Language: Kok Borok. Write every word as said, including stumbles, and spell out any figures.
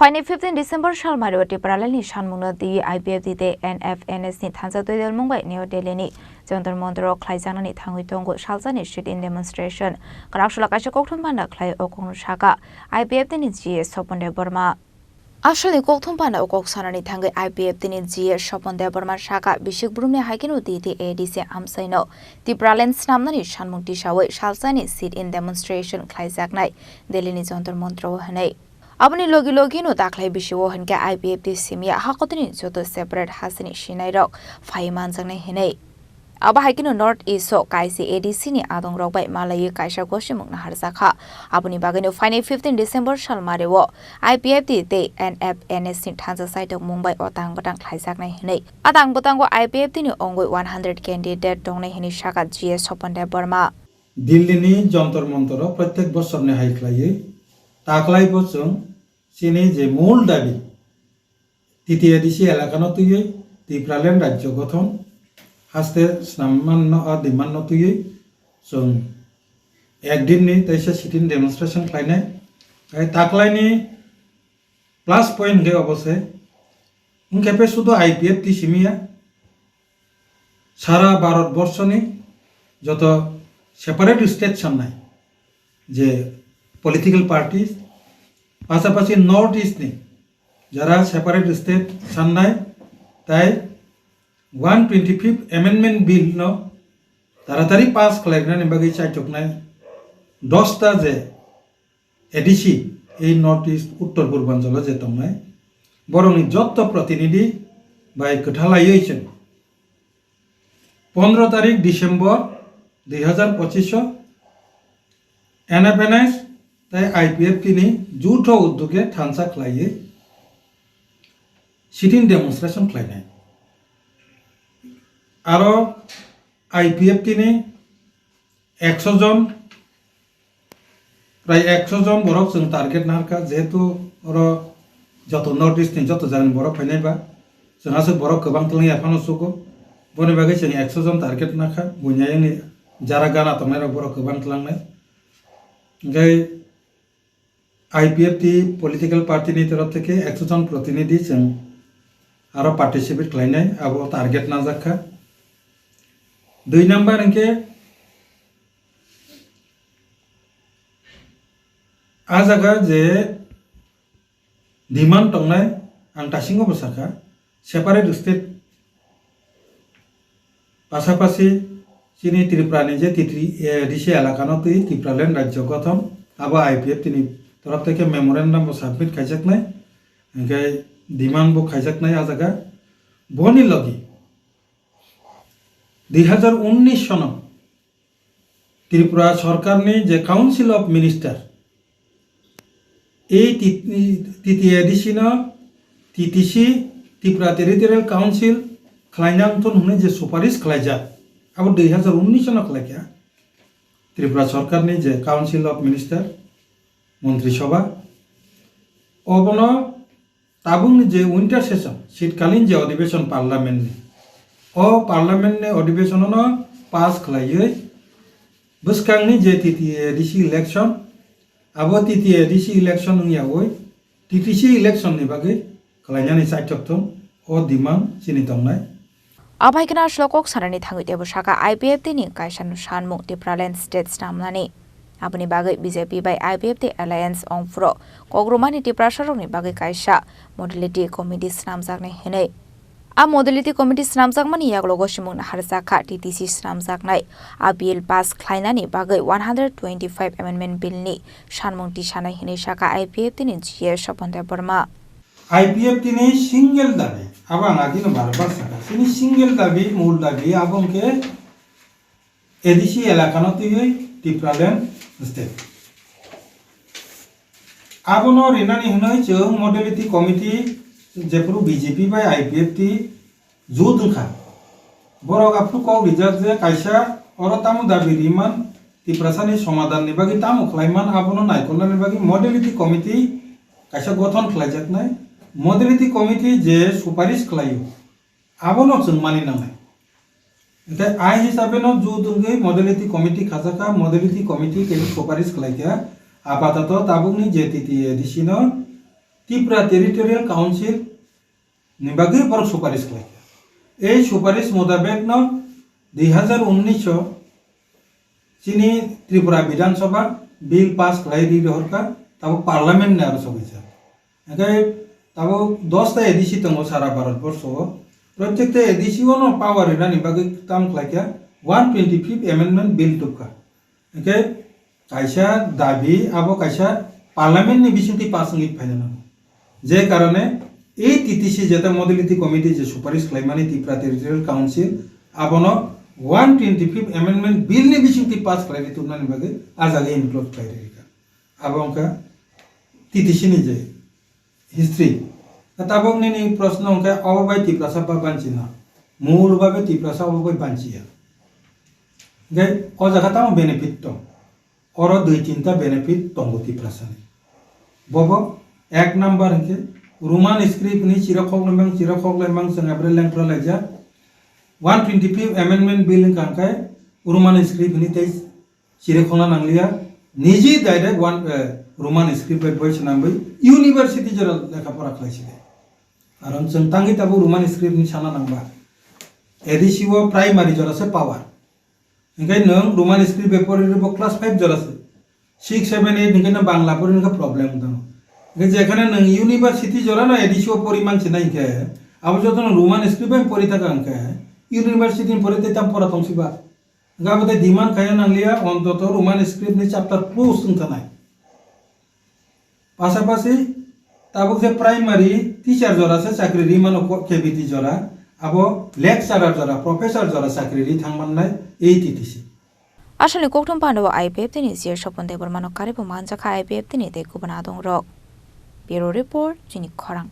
Phaini fifteen December sal mario Tipraland ni sanmungno twi I P F T tei N F N S ni thansa twi dol mung bai New Delhi ni Jantar Mantar o khlaijaknani thangwi tongo salsani sit-in demonstration. Kwraksula kaisa kokthum panda khlai o kokno saka I P F T ni G A Sopon Debbarma. Asalni kokthum panda o kok sanani thangwi I P F T ni G A Sopon Debbarma saka bisik brumni hai kheno T T A D C amchaino Tipraland snamnani sanmung tisawi salsani sit-in demonstration khlaijaknai Delhi ni Jantar Mantar o hwnwi. Aboni logi logi no daklai bisio hinkhe I P F T simi ya hakotini joto separate hasini sinai rok phai manjaknai hinwi. Abo hai kheno North East o kaisa A D C ni adong rok bai malaiwi kaisa gosimung naharjakha. Aboni bagwino phaini fifteen December sal mario I P F T tei N F N S ni thansa saitok mung bai o tang bwtang khlaijaknai hinwi. A tang bwtango I P F T ni ongwi one hundred candidate tongnai hinwi saka G A Sopon Debbarma. Delhi ni Jantar Mantar o protek bosorni hai khlaiwi taklai bo chwng chini je mul dabi T T A D C elakano twiwi Tipraland rajyo gothon haste snammanno a demand no twiwi chwng ekdin ni teisa sit-in demonstration khlainai. Hai taklai ni plus point hwnkhe obo se, wngkhe pe sudo I P F T simi ya, sara Bharat borso ni joto separate state sannai je political parties, pasapasi North East ni jara separate state sannai, tai one twenty fifth Amendment Bill no taratari pass khlainani bagwi chaichoknai dosta je A D C, ei North East Uttor Purbanchalo je tongnai, borokni jotto protinidhi bai kwthalaiwi chwng pondro tarik December dui hazar pochish o N F N S tei I P F T ni jutho uddoge thansa khlaiwi sit-in demonstration khlainai. Aro I P F T ni ekso jon, prai ekso jon borok chwng target narwkha, jehetu oro joto North East ni joto jagani borok phainai ba, chwng aswk borok kwbang twlangya phano sugo, boni bagwi chwng ekso jon target nakha, buini ayangni jara gana tongnai rok borok kwbang twlangnai. Hwnkhe I P F T political party ni torof theke ekso jon protinidhi chwng aro participate khlainai, abo target najak kha. Dui number hwnkhe a jaga je demand tongnai, ang tasingo bo sakha, separate state pasapasi chini Tripura ni je T T A D C elakano twi Tipraland rajyo gothon, abo I P F T ni torof theke memorandum bo submit khaijaknai, hwnkhe demand bo khaijaknai a jaga. Boni logi dui hazar unnish sono Tripura sorkarni je Council of Minister, ei T T A D C no T T C, Tripura Territorial Council khlaina wngthun hwnwi je suparis khlaijak, abo dui hazar unnish no khlaikha Tripura sorkarni je Council of Minister, Montri Sabha, obono tabukni je winter session, shitkalin je odhibeson parliament ni, o parliament ni odhibeson no pass khlaiwi bwskangni je T T A D C election, abo T T A D C election wngyawi T T C election ni bagwi khlainani chaithok thung, o demand chini tongnai. Abai kheno aswk kok sanani thangwi teibo saka I P F T ni kaisa sanmung Tipraland state snamnani. Aboni bagwi B J P bai I P F T alliance ongphuru kokrumani Tiprasarokni bagwi kaisa modality committee snamjaknai hwnwi. A modality committee snamjakmani yagulo gosimung naharjakha T T C snamjaknai a bill pass khlainani bagwi one hundred twenty-five amendment bill ni sanmung tisanai hwnwi saka I P F T ni G A Sopon Debbarma. I P F T ni single dabi, abo ang agino bar bar saka, chini single dabi, mul dabi, abo hwnkhe A D C elakano twiwi Tipraland state. Abono rinani hwnwi chwng modality committee jephuru B J P bai I P F T jut wngkha. Borok aphuru kok rijak je kaisa oro tamo dabi riman Tiprasani somadhanni bagwi tamo khlaiman abono naikolnani bagwi modality committee kaisa gothon khlaijaknai. Modality committee je suparis khlaio, abono chwng mani nangnai. Hwnkhe ai hisabeno jut wngwi modality committee khajakha, modality committee khe suparis khlaikha. Apatoto tabukni je T T A D C no Tripura Territorial Council ni bagwi borok suparis khlaikha. Ei suparis mutabek no dui hazar unnish o chini Tripura Bidhan Sabha bill pass khlai ri rohorkha, tabuk parliament ni aro sogwi jak. Hingke tabuk dos ta A D C tongo sara Bharat borsho o. Protek ta A D C o no power rinani bagwi tam khlaikha, one twenty fifth amendment bill tubkha. Hingke kaisa dabi abo kaisa parliament ni bisingtwi pass wngwi phaina nango. Je karone ei T T C jeta modality committee je suparis khlaimani Tripura Territorial Council abono one twenty fifth amendment bill ni bisingtwi pass khlaiwi tubnani bagwi a jaga include khlai rikha. Abo wngkha T T C ni je history. Tabuk nini proshno wngkha obo bai Tiprasa ba banchina? Mul babe Tiprasa obo bai banchiya. Hingke o jaga tamo benefit tong? Oro dui tinta benefit tongo Tiprasani. Bobo ek number hingke Roman script ni chira khokle mang, chira khokle mang chwng abre lengthra laijak. One twenty fifth amendment bill hingka hingke Roman script ni tei chiri khokna nangliya, niji direct one, eh, Roman script bai boi swnamwi university jora lekha pora khlai sidi. Karon chwng tangwi tabuk Roman script ni sana nangba. A D C o primary jora se power. Hingke nwng Roman script bai pori rwbo class five jora se. Six, seven, eight hingke no Bangla pori hingke problem wng tong. Hingke jekhane nwng university jora no A D C o pori mansi na hingke, abo joto no Roman script bai pori thaka hingke, university ni pori tei tam pora tong siba. Hingke abo tei demand khaina nangliya, ontoto Roman script ni chapter close wng tanai. Pasapasi tabuk je primary teacher jora se chakri ri mano ko-, K B T jora, abo lecturer jora, professor jora chakri ri thang mannai ei T T C. Aswkni kokthum pandao I P F T ni C E Sopon Debbarmano karibo manjakha I P F T ni tei kubun adongrok. Bureau Report, Chini Khorang.